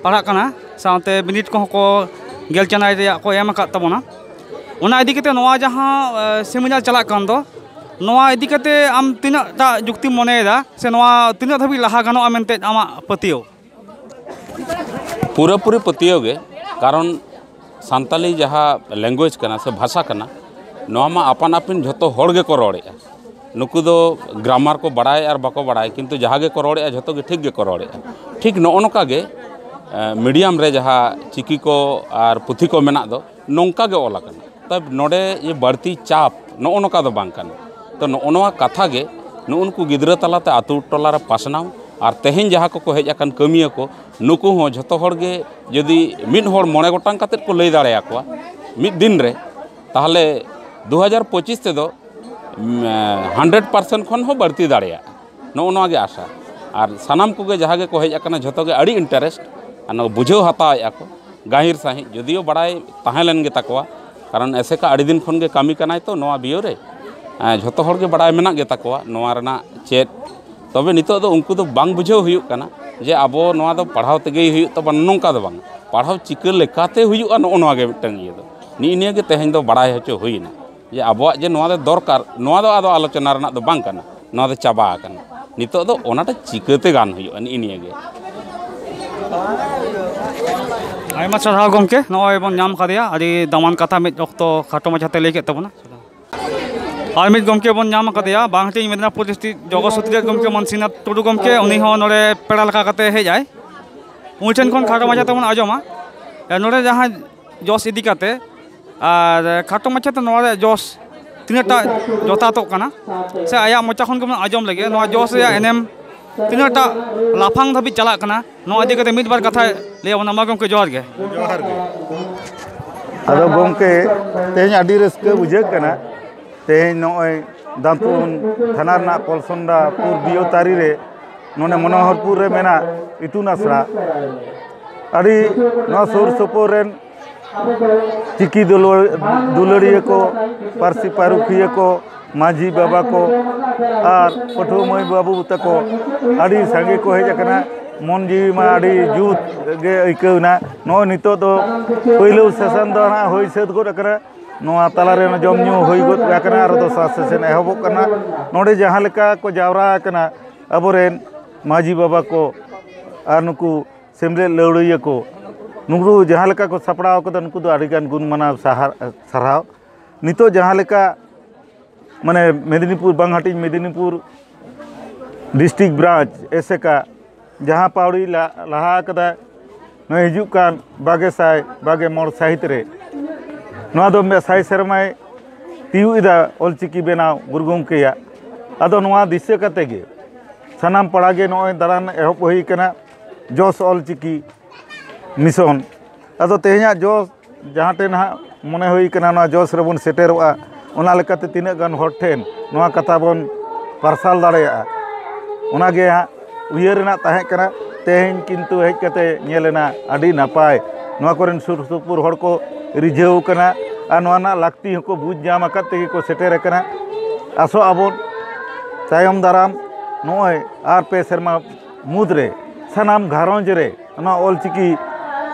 ᱯᱟᱲᱦᱟᱜ ᱠᱟᱱᱟ, ᱥᱟᱶᱛᱮ ᱵᱤᱱᱤᱰ ᱠᱚᱦᱚᱸ ᱠᱚ ᱜᱮᱞ ᱪᱟᱱᱟᱪ ᱨᱮᱭᱟᱜ ᱠᱚ ᱮᱢ ᱟᱠᱟᱫ ᱛᱟᱵᱚᱱᱟ, ᱚᱱᱟ ᱤᱫᱤ ᱠᱟᱛᱮ ᱱᱚᱣᱟ ᱡᱟᱦᱟᱸ, ᱮ, ᱥᱮᱢᱤᱱᱟᱨ ᱪᱟᱞᱟᱜ ᱠᱟᱱ ᱫᱚ, ᱱᱚᱣᱟ ᱤᱫᱤ ᱠᱟᱛᱮ ᱟᱢ ᱛᱤᱱᱟᱹᱜ ᱴᱟ ᱡᱩᱠᱛᱤᱢ ᱢᱚᱱᱮᱭᱮᱫᱟ ᱥᱮ ᱱᱚᱣᱟ ᱛᱤᱱᱟᱹᱜ ᱫᱷᱟᱹᱵᱤᱡ ᱞᱟᱦᱟ ᱜᱟᱱᱚᱜᱼᱟ ᱢᱮᱱᱛᱮ ᱟᱢᱟᱜ ᱯᱟᱹᱛᱭᱟᱹᱣ? ᱯᱩᱨᱟᱹᱯᱩᱨᱤ ᱯᱟᱹᱛᱭᱟᱹᱣ ᱜᱮ, ᱠᱟᱨᱚᱱ ᱥᱟᱱᱛᱟᱞᱤ ᱡᱟᱦᱟᱸ ᱞᱮᱝᱜᱩᱭᱮᱡᱽ ᱠᱟᱱᱟ ᱥᱮ ᱵᱷᱟᱥᱟ ᱠᱟᱱᱟ, ᱱᱚᱣᱟ ᱢᱟ ᱟᱯᱟᱱ ᱟᱹᱯᱤᱱ ᱡᱷᱚᱛᱚ ᱦᱚᱲ ᱜᱮᱠᱚ ᱨᱚᱲᱮᱫᱼᱟ᱾ ᱱᱩᱠᱩ ᱫᱚ ᱜᱨᱟᱢᱟᱨ ᱠᱚ ᱵᱟᱲᱟᱭ ᱟᱨ ᱵᱟᱠᱚ ᱵᱟᱲᱟᱭ, ᱠᱤᱱᱛᱩ ᱡᱟᱦᱟᱸ ᱜᱮᱠᱚ ᱨᱚᱲᱮᱫᱼᱟ ᱡᱷᱚᱛᱚ ᱜᱮ ᱴᱷᱤᱠ ᱜᱮᱠᱚ ᱨᱚᱲᱮᱫᱼᱟ᱾ ᱴᱷᱤᱠ ᱱᱚᱜᱼᱚ ᱱᱚᱝᱠᱟ ᱜᱮ, ᱮ, ᱢᱤᱰᱤᱭᱟᱢ ᱨᱮ ᱡᱟᱦᱟᱸ ᱪᱤᱠᱤ ᱠᱚ ᱟᱨ ᱯᱩᱛᱷᱤ ᱠᱚ ᱢᱮᱱᱟᱜ ᱫᱚ, ᱱᱚᱝᱠᱟ ᱜᱮ ᱚᱞ ᱟᱠᱟᱱᱟ᱾ ᱛᱚ ᱱᱚᱰᱮ ᱡᱮ ᱵᱟᱹᱲᱛᱤ ᱪᱟᱯ, ᱱᱚᱜᱼᱚ ᱱᱚᱝᱠᱟ ᱫᱚ ᱵᱟᱝ ᱠᱟᱱᱟ᱾ ᱛᱚ ᱱᱚᱜᱼᱚ ᱱᱚᱣᱟ ᱠᱟᱛᱷᱟ ᱜᱮ ᱱᱩᱜᱼᱩ ᱱᱩᱠᱩ ᱜᱤᱫᱽᱨᱟᱹ ᱛᱟᱞᱟᱛᱮ ᱟᱹᱛᱩ ᱴᱚᱞᱟ ᱨᱮ ᱯᱟᱥᱱᱟᱣ, ᱟᱨ ᱛᱮᱦᱮᱧ ᱡᱟᱦᱟᱸ ᱠᱚᱠᱚ ᱦᱮᱡ ᱟᱠᱟᱱ ᱠᱟᱹᱢᱤᱭᱟᱹ ᱠᱚ, ᱱᱩᱠᱩ ᱦᱚᱸ ᱡᱷᱚᱛᱚ ᱦᱚᱲ ᱜᱮ ᱡᱩᱫᱤ ᱢᱤᱫ ᱦᱚᱲ ᱢᱚᱬᱮ ᱜᱚᱴᱟᱝ ᱠᱟᱛᱮᱫ ᱠᱚ ᱞᱟᱹᱭ ᱫᱟᱲᱮᱭᱟᱠᱚᱣᱟ ᱢᱤᱫ ᱫᱤᱱ ᱨᱮ, ᱛᱟᱦᱚᱞᱮ ᱫᱩ ᱦᱟᱡᱟᱨ ᱯᱚᱸᱪᱤᱥ ᱛᱮᱫᱚ ᱦᱟᱱᱰᱨᱮᱰ ᱯᱟᱨᱥᱮᱱᱴ ᱠᱷᱚᱱ ᱦᱚᱸ ᱵᱟᱹᱲᱛᱤ ᱫᱟᱲᱮᱭᱟᱜᱼᱟ᱾ ᱱᱚᱜᱼᱚ ᱱᱚᱣᱟ ᱜᱮ ᱟᱥᱟ᱾ ᱟᱨ ᱥᱟᱱᱟᱢ ᱠᱚᱜᱮ ᱡᱟᱦᱟᱸ ᱜᱮᱠᱚ ᱦᱮᱡ ᱟᱠᱟᱱᱟ, ᱡᱷᱚᱛᱚ ᱜᱮ ᱟᱹᱰᱤ ᱤᱱᱴᱟᱨᱮᱥᱴ, ᱟᱨ ᱱᱚᱣᱟ ᱵᱩᱡᱷᱟᱹᱣ ᱦᱟᱛᱟᱣᱮᱫᱼᱟ ᱠᱚ ᱜᱟᱹᱦᱤᱨ ᱥᱟᱺᱦᱤᱡ, ᱡᱩᱫᱤᱭᱳ ᱵᱟᱲᱟᱭ ᱛᱟᱦᱮᱸ ᱞᱮᱱ ᱜᱮ ᱛᱟᱠᱚᱣᱟ, ᱠᱟᱨᱚᱱ ᱮᱥᱮᱠᱟ ᱟᱹᱰᱤ ᱫᱤᱱ ᱠᱷᱚᱱ ᱜᱮ ᱠᱟᱹᱢᱤ ᱠᱟᱱᱟᱭ ᱛᱚ ᱱᱚᱣᱟ ᱵᱤᱭᱳ ᱨᱮ᱾ ᱮᱸ, ᱡᱷᱚᱛᱚ ᱦᱚᱲ ᱜᱮ ᱵᱟᱲᱟᱭ ᱢᱮᱱᱟᱜ ᱜᱮ ᱛᱟᱠᱚᱣᱟ ᱱᱚᱣᱟ ᱨᱮᱱᱟᱜ ᱪᱮᱫ᱾ ᱛᱚᱵᱮ ᱱᱤᱛᱚᱜ ᱫᱚ ᱩᱱᱠᱩ ᱫᱚ ᱵᱟᱝ ᱵᱩᱡᱷᱟᱹᱣ ᱦᱩᱭᱩᱜ ᱠᱟᱱᱟ ᱡᱮ ᱟᱵᱚ ᱱᱚᱣᱟ ᱫᱚ ᱯᱟᱲᱦᱟᱣ ᱛᱮᱜᱮᱭ ᱦᱩᱭᱩᱜ ᱛᱟᱵᱚᱱᱟ, ᱱᱚᱝᱠᱟ ᱫᱚ ᱵᱟᱝ᱾ ᱯᱟᱲᱦᱟᱣ ᱪᱤᱠᱟᱹ ᱞᱮᱠᱟᱛᱮ ᱦᱩᱭᱩᱜᱼᱟ, ᱱᱚᱜᱼᱚ ᱱᱚᱣᱟ ᱜᱮ ᱢᱤᱫᱴᱟᱝ ᱤᱭᱟᱹ ᱫᱚ᱾ ᱱᱤᱜᱼᱤ ᱱᱤᱭᱟᱹ ᱜᱮ ᱛᱮᱦᱮᱧ ᱫᱚ ᱵᱟᱲᱟᱭ ᱦᱚᱪᱚ ᱦᱩᱭᱱᱟ ᱡᱮ ᱟᱵᱚᱣᱟᱜ ᱡᱮ ᱱᱚᱣᱟ ᱫᱚ ᱫᱚᱨᱠᱟᱨ, ᱱᱚᱣᱟ ᱫᱚ ᱟᱫᱚ ᱟᱞᱳᱪᱚᱱᱟ ᱨᱮᱱᱟᱜ ᱫᱚ ᱵᱟᱝ ᱠᱟᱱᱟ, ᱱᱚᱣᱟ ᱫᱚ ᱪᱟᱵᱟ ᱟᱠᱟᱱᱟ᱾ ᱱᱤᱛᱚᱜ ᱫᱚ ᱚᱱᱟᱴᱟ ᱪᱤᱠᱟᱹᱛᱮ ᱜᱟᱱ ᱦᱩᱭᱩᱜᱼᱟ, ᱱᱤᱜᱼᱤ ᱱᱤᱭᱟᱹ ᱜᱮ᱾ ᱟᱭᱢᱟ ᱥᱟᱨᱦᱟᱣ ᱜᱚᱢᱠᱮ, ᱱᱚᱜᱼᱚᱭ ᱵᱚᱱ ᱧᱟᱢ ᱠᱟᱫᱮᱭᱟ, ᱟᱹᱰᱤ ᱫᱟᱢᱟᱱ ᱠᱟᱛᱷᱟ ᱢᱤᱫ ᱚᱠᱛᱚ ᱠᱷᱟᱴᱚ ᱢᱟᱪᱷᱟᱛᱮ ᱞᱟᱹᱭ ᱠᱮᱫ ᱛᱟᱵᱚᱱᱟ᱾ ᱟᱨ ᱢᱤᱫ ᱜᱚᱢᱠᱮ ᱵᱚᱱ ᱧᱟᱢ ᱟᱠᱟᱫᱮᱭᱟ, ᱵᱟᱝᱦᱟᱴᱤᱧ ᱢᱮᱫᱽᱱᱟᱯᱩᱨ ᱰᱤᱥᱴᱨᱤᱠᱴ ᱡᱚᱜᱚᱛ ᱥᱚᱛᱤ ᱨᱮᱱ ᱜᱚᱢᱠᱮ ᱢᱟᱹᱱᱥᱤᱱᱟᱛᱷ ᱴᱩᱰᱩ ᱜᱚᱢᱠᱮ, ᱩᱱᱤ ᱦᱚᱸ ᱱᱚᱰᱮ ᱯᱮᱲᱟ ᱞᱮᱠᱟ ᱠᱟᱛᱮ ᱦᱮᱡ ᱟᱭ᱾ ᱩᱱᱤ ᱴᱷᱮᱱ ᱠᱷᱚᱱ ᱠᱷᱟᱴᱚ ᱢᱟᱪᱷᱟ ᱛᱮᱵᱚᱱ ᱟᱸᱡᱚᱢᱟ᱾ ᱱᱚᱰᱮ ᱡᱟᱦᱟᱸ ᱡᱚᱥ ᱤᱫᱤ ᱠᱟᱛᱮ ᱟᱨ ᱠᱷᱟᱴᱚ ᱢᱟᱪᱷᱟ ᱛᱮ ᱱᱚᱣᱟ ᱨᱮᱭᱟᱜ ᱡᱚᱥ ᱛᱤᱱᱟᱹᱜ ᱴᱟ ᱡᱚᱛᱷᱟᱛᱚᱜ ᱠᱟᱱᱟ, ᱥᱮ ᱟᱭᱟᱜ ᱢᱚᱪᱟ ᱠᱷᱚᱱ ᱜᱮᱵᱚᱱ ᱟᱸᱡᱚᱢ ᱞᱮᱜᱮ, ᱱᱚᱣᱟ ᱡᱚᱥ ᱨᱮᱭᱟᱜ ᱮᱱᱮᱢ ᱛᱤᱱᱟᱹᱜ ᱴᱟ ᱞᱟᱯᱷᱟᱝ ᱫᱷᱟᱹᱵᱤᱡ ᱪᱟᱞᱟᱜ ᱠᱟᱱᱟ, ᱱᱚᱣᱟ ᱤᱫᱤ ᱠᱟᱛᱮ ᱢᱤᱫ ᱵᱟᱨ ᱠᱟᱛᱷᱟᱭ ᱞᱟᱹᱭ ᱟᱵᱚᱱᱟ᱾ ᱢᱟ ᱜᱚᱢᱠᱮ, ᱡᱚᱦᱟᱨ ᱜᱮ᱾ ᱡᱚᱦᱟᱨ ᱜᱮ᱾ ᱟᱫᱚ ᱜᱚᱢᱠᱮ, ᱛᱮᱦᱮᱧ ᱟᱹᱰᱤ ᱨᱟᱹᱥᱠᱟᱹ ᱵᱩᱡᱷᱟᱹᱜ ᱠᱟᱱᱟ᱾ ᱛᱮᱦᱮᱧ ᱱᱚᱜᱼᱚᱭ ᱫᱟᱱᱛᱩᱣᱟᱹ ᱛᱷᱟᱱᱟ ᱨᱮᱱᱟᱜ ᱠᱚᱞᱥᱚᱱᱰᱟ ᱯᱩᱨ ᱵᱤᱭᱚᱛᱟᱨᱤ ᱨᱮ, ᱱᱚᱰᱮ ᱢᱚᱱᱳᱦᱚᱨᱯᱩᱨ ᱨᱮ ᱢᱮᱱᱟᱜ ᱤᱛᱩᱱ ᱟᱥᱲᱟ, ᱟᱹᱰᱤ ᱱᱚᱣᱟ ᱥᱩᱨ ᱥᱩᱯᱩᱨ ᱨᱮᱱ ᱪᱤᱠᱤ ᱫᱩᱞᱟᱹᱲ-, ᱫᱩᱞᱟᱹᱲᱤᱭᱟᱹ ᱠᱚ, ᱯᱟᱹᱨᱥᱤ ᱯᱟᱹᱨᱩᱠᱷᱤᱭᱟᱹ ᱠᱚ, ᱢᱟᱹᱡᱷᱤ ᱵᱟᱵᱟ ᱠᱚ ᱟᱨ ᱯᱟᱹᱴᱷᱩᱣᱟᱹ ᱢᱟᱹᱭ ᱵᱟᱹᱵᱩ ᱛᱟᱠᱚ ᱟᱹᱰᱤ ᱥᱟᱸᱜᱮ ᱠᱚ ᱦᱮᱡ ᱟᱠᱟᱱᱟ᱾ ᱢᱚᱱ ᱡᱤᱣᱤ ᱢᱟ ᱟᱹᱰᱤ ᱡᱩᱛ ᱜᱮ ᱟᱹᱭᱠᱟᱹᱣ ᱮᱱᱟ᱾ ᱱᱚᱜᱼᱚᱭ ᱱᱤᱛᱚᱜ ᱫᱚ ᱯᱳᱭᱞᱳ ᱥᱮᱥᱚᱱ ᱫᱚ ᱱᱟᱦᱟᱜ ᱦᱩᱭ ᱥᱟᱹᱛ ᱜᱚᱫ ᱟᱠᱟᱱᱟ᱾ ᱱᱚᱣᱟ ᱛᱟᱞᱟᱨᱮ ᱡᱚᱢ ᱧᱩ ᱦᱩᱭ ᱜᱚᱫ ᱟᱠᱟᱱᱟ, ᱟᱨ ᱫᱚᱥᱟᱨ ᱥᱮᱥᱚᱱ ᱮᱦᱚᱵᱚᱜ ᱠᱟᱱᱟ᱾ ᱱᱚᱰᱮ ᱡᱟᱦᱟᱸ ᱞᱮᱠᱟ ᱠᱚ ᱡᱟᱣᱨᱟ ᱟᱠᱟᱱᱟ ᱟᱵᱚᱨᱮᱱ ᱢᱟᱹᱡᱷᱤ ᱵᱟᱵᱟ ᱠᱚ ᱟᱨ ᱱᱩᱠᱩ ᱥᱮᱢᱞᱮᱫ ᱞᱟᱹᱣᱲᱤᱭᱟᱹ ᱠᱚ, ᱱᱩᱠᱩ ᱡᱟᱦᱟᱸ ᱞᱮᱠᱟ ᱠᱚ ᱥᱟᱯᱲᱟᱣ ᱠᱟᱫᱟ, ᱱᱩᱠᱩ ᱫᱚ ᱟᱹᱰᱤᱜᱟᱱ ᱜᱩᱱ ᱢᱟᱱᱟᱣ ᱥᱟᱦᱟᱨ-, ᱥᱟᱨᱦᱟᱣ᱾ ᱱᱤᱛᱚᱜ ᱡᱟᱦᱟᱸ ᱞᱮᱠᱟ, ᱢᱟᱱᱮ, ᱢᱮᱫᱽᱱᱤᱯᱩᱨ, ᱵᱟᱝᱦᱟᱴᱤᱧ ᱢᱮᱫᱽᱱᱤᱯᱩᱨ ᱰᱤᱥᱴᱨᱤᱠᱴ ᱵᱨᱟᱧᱪ, ᱮᱥᱮᱠᱟ, ᱡᱟᱦᱟᱸ ᱯᱟᱹᱣᱲᱤ ᱞᱟ-, ᱞᱟᱦᱟ ᱠᱟᱫᱟ, ᱱᱚᱣᱟ ᱦᱤᱡᱩᱜ ᱠᱟᱱ ᱵᱟᱜᱮ ᱥᱟᱭ ᱵᱟᱜᱮ ᱢᱚᱬ ᱥᱟᱹᱦᱤᱛ ᱨᱮ, ᱱᱚᱣᱟ ᱫᱚ ᱢᱤᱫ ᱥᱟᱭ ᱥᱮᱨᱢᱟᱭ ᱛᱤᱭᱩᱜ ᱮᱫᱟ ᱚᱞᱪᱤᱠᱤ ᱵᱮᱱᱟᱣ ᱜᱩᱨᱩ ᱜᱚᱢᱠᱮᱭᱟᱜ᱾ ᱟᱫᱚ ᱱᱚᱣᱟ ᱫᱤᱥᱟᱹ ᱠᱟᱛᱮ ᱜᱮ ᱥᱟᱱᱟᱢ ᱯᱟᱲᱟ ᱜᱮ ᱱᱚᱜᱼᱚᱭ ᱫᱟᱬᱟᱱ ᱮᱦᱚᱵ ᱦᱩᱭ ᱠᱟᱱᱟ, ᱡᱚᱥ ᱚᱞᱪᱤᱠᱤ ᱢᱤᱥᱚᱱ᱾ ᱟᱫᱚ ᱛᱮᱦᱮᱧᱟᱜ ᱡᱚᱥ ᱡᱟᱦᱟᱸ ᱴᱷᱮᱱ ᱦᱟᱸᱜ ᱢᱚᱱᱮ ᱦᱩᱭ ᱠᱟᱱᱟ ᱱᱚᱣᱟ ᱡᱚᱥ ᱨᱮᱵᱚᱱ ᱥᱮᱴᱮᱨᱚᱜᱼᱟ, ᱚᱱᱟ ᱞᱮᱠᱟᱛᱮ ᱛᱤᱱᱟᱹᱜ ᱜᱟᱱ ᱦᱚᱲ ᱴᱷᱮᱱ ᱱᱚᱣᱟ ᱠᱟᱛᱷᱟ ᱵᱚᱱ ᱯᱟᱨᱥᱟᱞ ᱫᱟᱲᱮᱭᱟᱜᱼᱟ, ᱚᱱᱟᱜᱮ ᱦᱟᱸᱜ ᱩᱭᱦᱟᱹᱨ ᱨᱮᱱᱟᱜ ᱛᱟᱦᱮᱸ ᱠᱟᱱᱟ᱾ ᱛᱮᱦᱮᱧ ᱠᱤᱱᱛᱩ ᱦᱮᱡ ᱠᱟᱛᱮ ᱧᱮᱞ ᱮᱱᱟ, ᱟᱹᱰᱤ ᱱᱟᱯᱟᱭ᱾ ᱱᱚᱣᱟ ᱠᱚᱨᱮᱱ ᱥᱩᱨ ᱥᱩᱯᱩᱨ ᱦᱚᱲ ᱠᱚ ᱨᱤᱡᱷᱟᱹᱣ ᱠᱟᱱᱟ ᱟᱨ ᱱᱚᱣᱟ ᱨᱮᱱᱟᱜ ᱞᱟᱹᱠᱛᱤ ᱦᱚᱸᱠᱚ ᱵᱩᱡᱽ ᱧᱟᱢ ᱟᱠᱟᱫ ᱛᱮᱜᱮ ᱠᱚ ᱥᱮᱴᱮᱨ ᱟᱠᱟᱱᱟ᱾ ᱟᱥᱚᱜ ᱟᱵᱚᱱ ᱛᱟᱭᱚᱢ ᱫᱟᱨᱟᱢ ᱱᱚᱜᱼᱚᱭ ᱟᱨ ᱯᱮ ᱥᱮᱨᱢᱟ ᱢᱩᱫᱽᱨᱮ ᱥᱟᱱᱟᱢ ᱜᱷᱟᱨᱚᱸᱡᱽ ᱨᱮ ᱱᱚᱣᱟ ᱚᱞᱪᱤᱠᱤ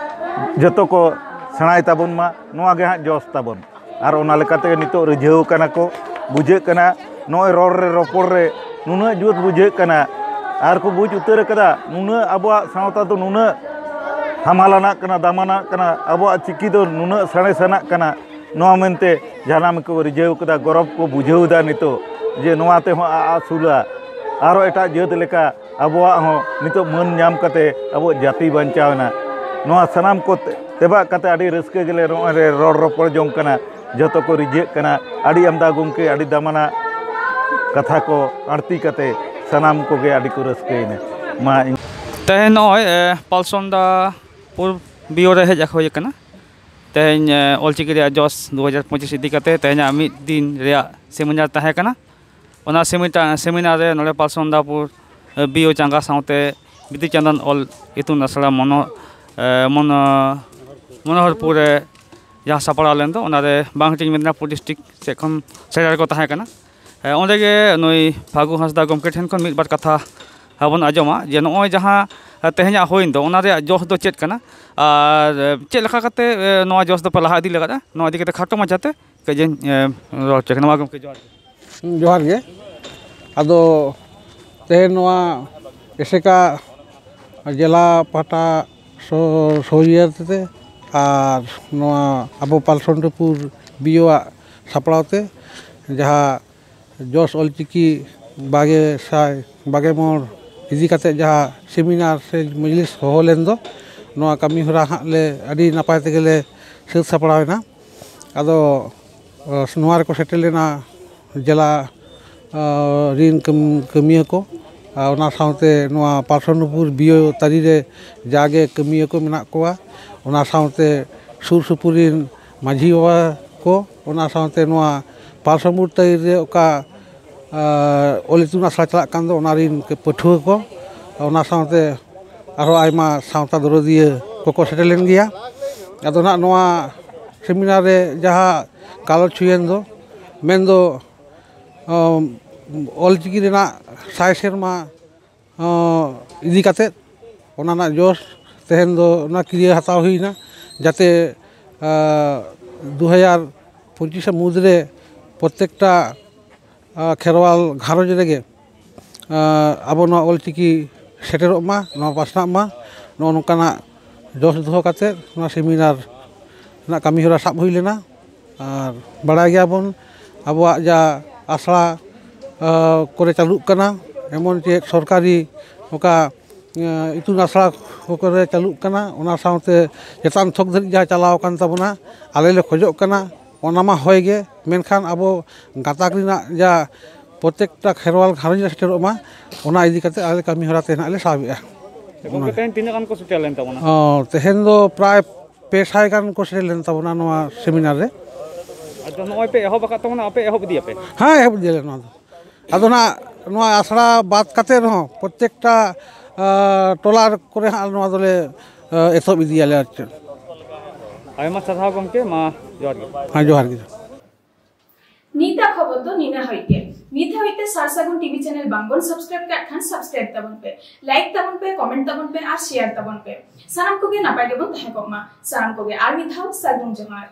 ᱡᱚᱛᱚ ᱠᱚ ᱥᱮᱬᱟᱭ ᱛᱟᱵᱚᱱ ᱢᱟ, ᱱᱚᱣᱟ ᱜᱮ ᱦᱟᱸᱜ ᱡᱚᱥ ᱛᱟᱵᱚᱱ᱾ ᱟᱨ ᱚᱱᱟ ᱞᱮᱠᱟᱛᱮ ᱱᱤᱛᱚᱜ ᱨᱤᱡᱷᱟᱹᱣ ᱠᱟᱱᱟ ᱠᱚ, ᱵᱩᱡᱷᱟᱹᱜ ᱠᱟᱱᱟ, ᱱᱚᱜᱼᱚᱭ ᱨᱚᱲ ᱨᱮ ᱨᱚᱯᱚᱲ ᱨᱮ ᱱᱩᱱᱟᱹᱜ ᱡᱩᱛ ᱵᱩᱡᱷᱟᱹᱜ ᱠᱟᱱᱟ᱾ ᱟᱨ ᱠᱚ ᱵᱩᱡᱽ ᱩᱛᱟᱹᱨ ᱠᱟᱫᱟ, ᱱᱩᱱᱟᱹᱜ ᱟᱵᱚᱣᱟᱜ ᱥᱟᱶᱛᱟ ᱫᱚ ᱱᱩᱱᱟᱹᱜ ᱦᱟᱢᱟᱞᱟᱱᱟᱜ ᱠᱟᱱᱟ, ᱫᱟᱢᱟᱱᱟᱜ ᱠᱟᱱᱟ, ᱟᱵᱚᱣᱟᱜ ᱪᱤᱠᱤ ᱫᱚ ᱱᱩᱱᱟᱹᱜ ᱥᱟᱬᱮᱥᱟᱱᱟᱜ ᱠᱟᱱᱟ᱾ ᱱᱚᱣᱟ ᱢᱮᱱᱛᱮ ᱡᱟᱱᱟᱢ ᱠᱚ ᱨᱤᱡᱷᱟᱹᱣ ᱠᱟᱫᱟ, ᱜᱚᱨᱚᱵᱽ ᱠᱚ ᱵᱩᱡᱷᱟᱹᱣ ᱮᱫᱟ ᱱᱤᱛᱚᱜ, ᱡᱮ ᱱᱚᱣᱟ ᱛᱮᱦᱚᱸ ᱟ- ᱟᱹᱥᱩᱞᱟ, ᱟᱨᱚ ᱮᱴᱟᱜ ᱡᱟᱹᱛ ᱞᱮᱠᱟ ᱟᱵᱚᱣᱟᱜ ᱦᱚᱸ ᱱᱤᱛᱚᱜ ᱢᱟᱹᱱ ᱧᱟᱢ ᱠᱟᱛᱮ ᱟᱵᱚᱣᱟᱜ ᱡᱟᱹᱛᱤ ᱵᱟᱧᱪᱟᱣ ᱮᱱᱟ᱾ ᱱᱚᱣᱟ ᱥᱟᱱᱟᱢ ᱠᱚ ᱛᱮ- ᱛᱮᱵᱟᱜ ᱠᱟᱛᱮ ᱟᱹᱰᱤ ᱨᱟᱹᱥᱠᱟᱹ ᱜᱮᱞᱮ ᱱᱚᱜᱼᱚᱭ ᱞᱮ ᱨᱚᱲ ᱨᱚᱯᱚᱲ ᱡᱚᱝ ᱠᱟᱱᱟ, ᱡᱚᱛᱚ ᱠᱚ ᱨᱤᱡᱷᱟᱹᱜ ᱠᱟᱱᱟ᱾ ᱟᱹᱰᱤ ᱟᱢᱫᱟ ᱜᱚᱢᱠᱮ, ᱟᱹᱰᱤ ᱫᱟᱢᱟᱱᱟᱜ ᱠᱟᱛᱷᱟ ᱠᱚ ᱟᱬᱛᱤ ᱠᱟᱛᱮ ᱥᱟᱱᱟᱢ ᱠᱚᱜᱮ ᱟᱹᱰᱤ ᱠᱚ ᱨᱟᱹᱥᱠᱟᱹᱭᱮᱱᱟ᱾ ᱢᱟ ᱤᱧ ᱛᱮᱦᱮᱧ ᱱᱚᱜᱼᱚᱭ ᱮ, ᱯᱟᱞᱥᱚᱱᱫᱟ ᱯᱩᱨ ᱵᱤᱭᱳ ᱨᱮ ᱦᱮᱡ ᱦᱩᱭ ᱟᱠᱟᱱᱟ᱾ ᱛᱮᱦᱮᱧ ᱮ, ᱚᱞᱪᱤᱠᱤ ᱨᱮᱭᱟᱜ ᱡᱚᱥ ᱫᱩ ᱦᱟᱡᱟᱨ ᱯᱚᱸᱪᱤᱥ ᱤᱫᱤ ᱠᱟᱛᱮ ᱛᱮᱦᱮᱧᱟᱜ ᱢᱤᱫ ᱫᱤᱱ ᱨᱮᱭᱟᱜ ᱥᱮᱢᱤᱱᱟᱨ ᱛᱟᱦᱮᱸ ᱠᱟᱱᱟ᱾ ᱚᱱᱟ ᱥᱮᱢᱤᱱᱟᱨ ᱥᱮᱢᱤᱱᱟᱨ ᱨᱮ ᱱᱚᱰᱮ ᱯᱟᱞᱥᱚᱱᱫᱟᱯᱩᱨ ᱮ, ᱵᱤᱭᱳ ᱪᱟᱸᱜᱟ ᱥᱟᱶᱛᱮ ᱵᱤᱫᱩ ᱪᱟᱸᱫᱟᱱ ᱚᱞ ᱤᱛᱩᱱ ᱟᱥᱲᱟ ᱢᱚᱱᱳ ᱮ, ᱢᱚᱱᱳ ᱢᱚᱱᱳᱦᱚᱨᱯᱩᱨ ᱨᱮ ᱡᱟᱦᱟᱸ ᱥᱟᱯᱲᱟᱣ ᱞᱮᱱ ᱫᱚ, ᱚᱱᱟᱨᱮ ᱵᱟᱝ ᱦᱟᱹᱴᱤᱧ ᱢᱮᱫᱽᱱᱟᱯᱩᱨ ᱰᱤᱥᱴᱨᱤᱠᱴ ᱥᱮᱫ ᱠᱷᱚᱱ ᱥᱮᱴᱮᱨ ᱠᱚ ᱛᱟᱦᱮᱸ ᱠᱟᱱᱟ᱾ ᱮ, ᱚᱸᱰᱮ ᱜᱮ ᱱᱩᱭ ᱯᱷᱟᱹᱜᱩ ᱦᱟᱸᱥᱫᱟ ᱜᱚᱢᱠᱮ ᱴᱷᱮᱱ ᱠᱷᱚᱱ ᱢᱤᱫ ᱵᱟᱨ ᱠᱟᱛᱷᱟ ᱵᱚᱱ ᱟᱸᱡᱚᱢᱟ ᱡᱮ ᱱᱚᱜᱼᱚᱭ ᱡᱟᱦᱟᱸ ᱛᱮᱦᱮᱧᱟᱜ ᱦᱩᱭᱮᱱ ᱫᱚ, ᱚᱱᱟ ᱨᱮᱭᱟᱜ ᱡᱚᱥ ᱫᱚ ᱪᱮᱫ ᱠᱟᱱᱟ ᱟᱨ ᱪᱮᱫ ᱞᱮᱠᱟ ᱠᱟᱛᱮ, ᱮ, ᱱᱚᱣᱟ ᱡᱚᱥ ᱫᱚᱯᱮ ᱞᱟᱦᱟ ᱤᱫᱤ ᱞᱟᱜᱟᱫᱼᱟ, ᱱᱚᱣᱟ ᱤᱫᱤ ᱠᱟᱛᱮ ᱠᱷᱟᱴᱚ ᱢᱟᱪᱷᱟᱛᱮ ᱠᱟᱹᱡ ᱤᱧ, ᱮ, ᱨᱚᱲ ᱦᱚᱪᱚ ᱠᱟᱱᱟ᱾ ᱢᱟ ᱜᱚᱢᱠᱮ, ᱡᱚᱦᱟᱨ ᱜᱮ᱾ ᱡᱚᱦᱟᱨ ᱜᱮ᱾ ᱟᱫᱚ ᱛᱮᱦᱮᱧ ᱱᱚᱣᱟ ᱮᱥᱮᱠᱟ ᱡᱮᱞᱟ ᱯᱟᱦᱴᱟ ᱥᱚ- ᱥᱚᱦᱚᱡᱳᱜᱤᱛᱟ ᱛᱮ ᱟᱨ ᱱᱚᱣᱟ ᱟᱵᱚ ᱯᱟᱞᱥᱚᱱᱴᱤᱯᱩᱨ ᱵᱤᱭᱳᱣᱟᱜ ᱥᱟᱯᱲᱟᱣ ᱛᱮ ᱡᱟᱦᱟᱸ ᱡᱚᱥ ᱚᱞᱪᱤᱠᱤ ᱵᱟᱜᱮ ᱥᱟᱭ ᱵᱟᱜᱮ ᱢᱚᱬ ᱤᱫᱤ ᱠᱟᱛᱮ ᱡᱟᱦᱟᱸ ᱥᱮᱢᱤᱱᱟᱨ ᱥᱮ ᱢᱚᱡᱽᱞᱤᱥ ᱦᱚᱦᱚ ᱞᱮᱱ ᱫᱚ, ᱱᱚᱣᱟ ᱠᱟᱹᱢᱤ ᱦᱚᱨᱟ ᱦᱟᱸᱜ ᱞᱮ ᱟᱹᱰᱤ ᱱᱟᱯᱟᱭ ᱛᱮᱜᱮ ᱞᱮ ᱥᱟᱹᱛ ᱥᱟᱯᱲᱟᱣ ᱮᱱᱟ᱾ ᱟᱫᱚ ᱱᱚᱣᱟ ᱨᱮᱠᱚ ᱥᱮᱴᱮᱨ ᱞᱮᱱᱟ ᱡᱮᱞᱟ ᱨᱤᱱ ᱠᱟᱹᱢᱤᱭᱟᱹ ᱠᱚ, ᱟᱨ ᱚᱱᱟ ᱥᱟᱶᱛᱮ ᱱᱚᱣᱟ ᱯᱟᱨᱥᱚᱱᱯᱩᱨ ᱵᱤᱭᱳ ᱛᱟᱹᱨᱤ ᱨᱮ ᱡᱟᱜᱮ ᱠᱟᱹᱢᱤᱭᱟᱹ ᱠᱚ ᱢᱮᱱᱟᱜ ᱠᱚᱣᱟ, ᱚᱱᱟ ᱥᱟᱶᱛᱮ ᱥᱩᱨ ᱥᱩᱯᱩᱨ ᱨᱤᱱ ᱢᱟᱹᱡᱷᱤ ᱵᱟᱵᱟ ᱠᱚ, ᱚᱱᱟ ᱥᱟᱶᱛᱮ ᱱᱚᱣᱟ ᱯᱟᱨᱥᱚᱱᱯᱩᱨ ᱛᱟᱹᱨᱤ ᱨᱮ ᱚᱠᱟ ᱚᱞ ᱤᱛᱩᱱ ᱟᱥᱲᱟ ᱪᱟᱞᱟᱜ ᱠᱟᱱ ᱫᱚ, ᱚᱱᱟ ᱨᱤᱱ ᱯᱟᱹᱴᱷᱩᱣᱟᱹ ᱠᱚ, ᱚᱱᱟ ᱥᱟᱶᱛᱮ ᱟᱨᱦᱚᱸ ᱟᱭᱢᱟ ᱥᱟᱶᱛᱟ ᱫᱚᱨᱚᱫᱤᱭᱟᱹ ᱠᱚᱠᱚ ᱥᱮᱴᱮᱨ ᱞᱮᱱ ᱜᱮᱭᱟ᱾ ᱟᱫᱚ ᱱᱟᱦᱟᱜ ᱱᱚᱣᱟ ᱥᱮᱢᱤᱱᱟᱨ ᱨᱮ ᱡᱟᱦᱟᱸ ᱜᱟᱞᱚᱪ ᱦᱩᱭᱮᱱ ᱫᱚ, ᱢᱮᱱᱫᱚ ᱚᱞᱪᱤᱠᱤ ᱨᱮᱱᱟᱜ ᱥᱟᱭ ᱥᱮᱨᱢᱟ ᱤᱫᱤ ᱠᱟᱛᱮᱫ, ᱚᱱᱟ ᱨᱮᱱᱟᱜ ᱡᱚᱥ ᱛᱮᱦᱮᱧ ᱫᱚ ᱚᱱᱟ ᱠᱤᱨᱭᱟᱹ ᱦᱟᱛᱟᱣ ᱦᱩᱭᱱᱟ, ᱡᱟᱛᱮ ᱫᱩ ᱦᱟᱡᱟᱨ ᱯᱚᱸᱪᱤᱥ ᱢᱩᱫᱽᱨᱮ ᱯᱨᱚᱛᱮᱠᱴᱟ ᱠᱷᱮᱨᱣᱟᱞ ᱜᱷᱟᱨᱚᱸᱡᱽ ᱨᱮᱜᱮ ᱟᱵᱚ ᱱᱚᱣᱟ ᱚᱞᱪᱤᱠᱤ ᱥᱮᱴᱮᱨᱚᱜ ᱢᱟ, ᱱᱚᱣᱟ ᱯᱟᱥᱱᱟᱜ ᱢᱟ, ᱱᱚᱜᱼᱚ ᱱᱚᱝᱠᱟᱱᱟᱜ ᱡᱚᱥ ᱫᱚᱦᱚ ᱠᱟᱛᱮᱫ ᱱᱚᱣᱟ ᱥᱮᱢᱤᱱᱟᱨ ᱨᱮᱱᱟᱜ ᱠᱟᱹᱢᱤᱦᱚᱨᱟ ᱥᱟᱵ ᱦᱩᱭ ᱞᱮᱱᱟ᱾ ᱟᱨ ᱵᱟᱲᱟᱭ ᱜᱮᱭᱟᱵᱚᱱ ᱟᱵᱚᱣᱟᱜ ᱡᱟ ᱟᱥᱲᱟ ᱠᱚᱨᱮ ᱪᱟᱹᱞᱩᱜ ᱠᱟᱱᱟ, ᱮᱢᱚᱱ ᱪᱮᱫ ᱥᱚᱨᱠᱟᱨᱤ ᱚᱠᱟ ᱤᱛᱩᱱ ᱟᱥᱲᱟ ᱠᱚᱨᱮ ᱪᱟᱹᱞᱩᱜ ᱠᱟᱱᱟ, ᱚᱱᱟ ᱥᱟᱶᱛᱮ ᱪᱮᱛᱟᱱ ᱛᱷᱚᱠ ᱫᱷᱟᱹᱨᱤᱡ ᱡᱟᱦᱟᱸ ᱪᱟᱞᱟᱣ ᱟᱠᱟᱱ ᱛᱟᱵᱚᱱᱟ, ᱟᱞᱮ ᱞᱮ ᱠᱷᱚᱡᱚᱜ ᱠᱟᱱᱟ ᱚᱱᱟ ᱢᱟ ᱦᱳᱭ ᱜᱮ, ᱢᱮᱱᱠᱷᱟᱱ ᱟᱵᱚ ᱜᱟᱛᱟᱠ ᱨᱮᱱᱟᱜ ᱡᱟ ᱯᱨᱚᱛᱮᱠᱴᱟ ᱠᱷᱮᱨᱣᱟᱞ ᱜᱷᱟᱨᱚᱸᱡᱽ ᱨᱮ ᱥᱮᱴᱮᱨᱚᱜ ᱢᱟ, ᱚᱱᱟ ᱤᱫᱤ ᱠᱟᱛᱮ ᱟᱞᱮ ᱠᱟᱹᱢᱤ ᱦᱚᱨᱟ ᱛᱮ ᱱᱟᱜ ᱞᱮ ᱥᱟᱵ ᱮᱜᱼᱟ᱾ ᱜᱚᱢᱠᱮ, ᱛᱮᱦᱮᱧ ᱛᱤᱱᱟᱹᱜ ᱜᱟᱱ ᱠᱚ ᱥᱮᱴᱮᱨ ᱞᱮᱱ ᱛᱟᱵᱚᱱᱟ? ᱚ, ᱛᱮᱦᱮᱧ ᱫᱚ ᱯᱨᱟᱭ ᱯᱮ ᱥᱟᱭ ᱜᱟᱱ ᱠᱚ ᱥᱮᱴᱮᱨ ᱞᱮᱱ ᱛᱟᱵᱚᱱᱟ ᱱᱚᱣᱟ ᱥᱮᱢᱤᱱᱟᱨ ᱨᱮ᱾ ᱟᱫᱚ ᱱᱚᱜᱼᱚᱭ ᱯᱮ ᱮᱦᱚᱵ ᱟᱠᱟᱫ ᱛᱟᱵᱚᱱᱟ, ᱟᱯᱮ ᱮᱦᱚᱵ ᱤᱫᱤᱭᱟᱯᱮ? ᱦᱮᱸ, ᱮᱦᱚᱵ ᱤᱫᱤᱭᱟᱞᱮ ᱱᱚᱣᱟ ᱫᱚ᱾ ᱟᱫᱚ ᱱᱟᱜ ᱱᱚᱣᱟ ᱟᱥᱲᱟ ᱵᱟᱫ ᱠᱟᱛᱮ ᱨᱮᱦᱚᱸ ᱯᱨᱚᱛᱮᱠᱴᱟ ᱴᱚᱞᱟ ᱠᱚᱨᱮ ᱦᱟᱸᱜ ᱱᱚᱣᱟ ᱫᱚᱞᱮ ᱮᱛᱚᱦᱚᱵ ᱤᱫᱤᱭᱟᱞᱮ ᱟᱨ ᱪᱮᱫ᱾ ᱟᱭᱢᱟ ᱥᱟᱨᱦᱟᱣ ᱜᱚᱢᱠᱮ, ᱢᱟ ᱡᱚᱦᱟᱨ ᱜᱮ᱾ ᱦᱮᱸ, ᱡᱚᱦᱟᱨ ᱜᱮ᱾ ᱱᱤᱛᱟᱜ ᱠᱷᱚᱵᱚᱨ ᱫᱚ ᱱᱤᱱᱟᱹ ᱦᱟᱹᱵᱤᱡ ᱜᱮ᱾ ᱱᱤᱛ ᱦᱟᱹᱵᱤᱡ ᱛᱮ ᱥᱟᱨ ᱥᱟᱹᱜᱩᱱ ᱴᱤᱵᱷᱤ ᱪᱮᱱᱮᱞ ᱵᱟᱝ ᱵᱚᱱ ᱥᱟᱵᱥᱠᱨᱟᱭᱤᱵ ᱠᱟᱜ ᱠᱷᱟᱱ ᱥᱟᱵᱥᱠᱨᱟᱭᱤᱵ ᱛᱟᱵᱚᱱ ᱯᱮ, ᱞᱟᱭᱤᱠ ᱛᱟᱵᱚᱱ ᱯᱮ, ᱠᱚᱢᱮᱱᱴ ᱛᱟᱵᱚᱱ ᱯᱮ ᱟᱨ ᱥᱮᱭᱟᱨ ᱛᱟᱵᱚᱱ ᱯᱮ᱾ ᱥᱟᱱᱟᱢ ᱠᱚᱜᱮ ᱱᱟᱯᱟᱭ ᱜᱮᱵᱚᱱ ᱛᱟᱦᱮᱸ ᱠᱚᱜ ᱢᱟ᱾ ᱥᱟᱱᱟᱢ ᱠᱚᱜᱮ ᱟᱨ ᱢᱤᱫ ᱫᱷᱟᱣ ᱥᱟᱹᱜᱩᱱ ᱡᱚᱦᱟᱨ᱾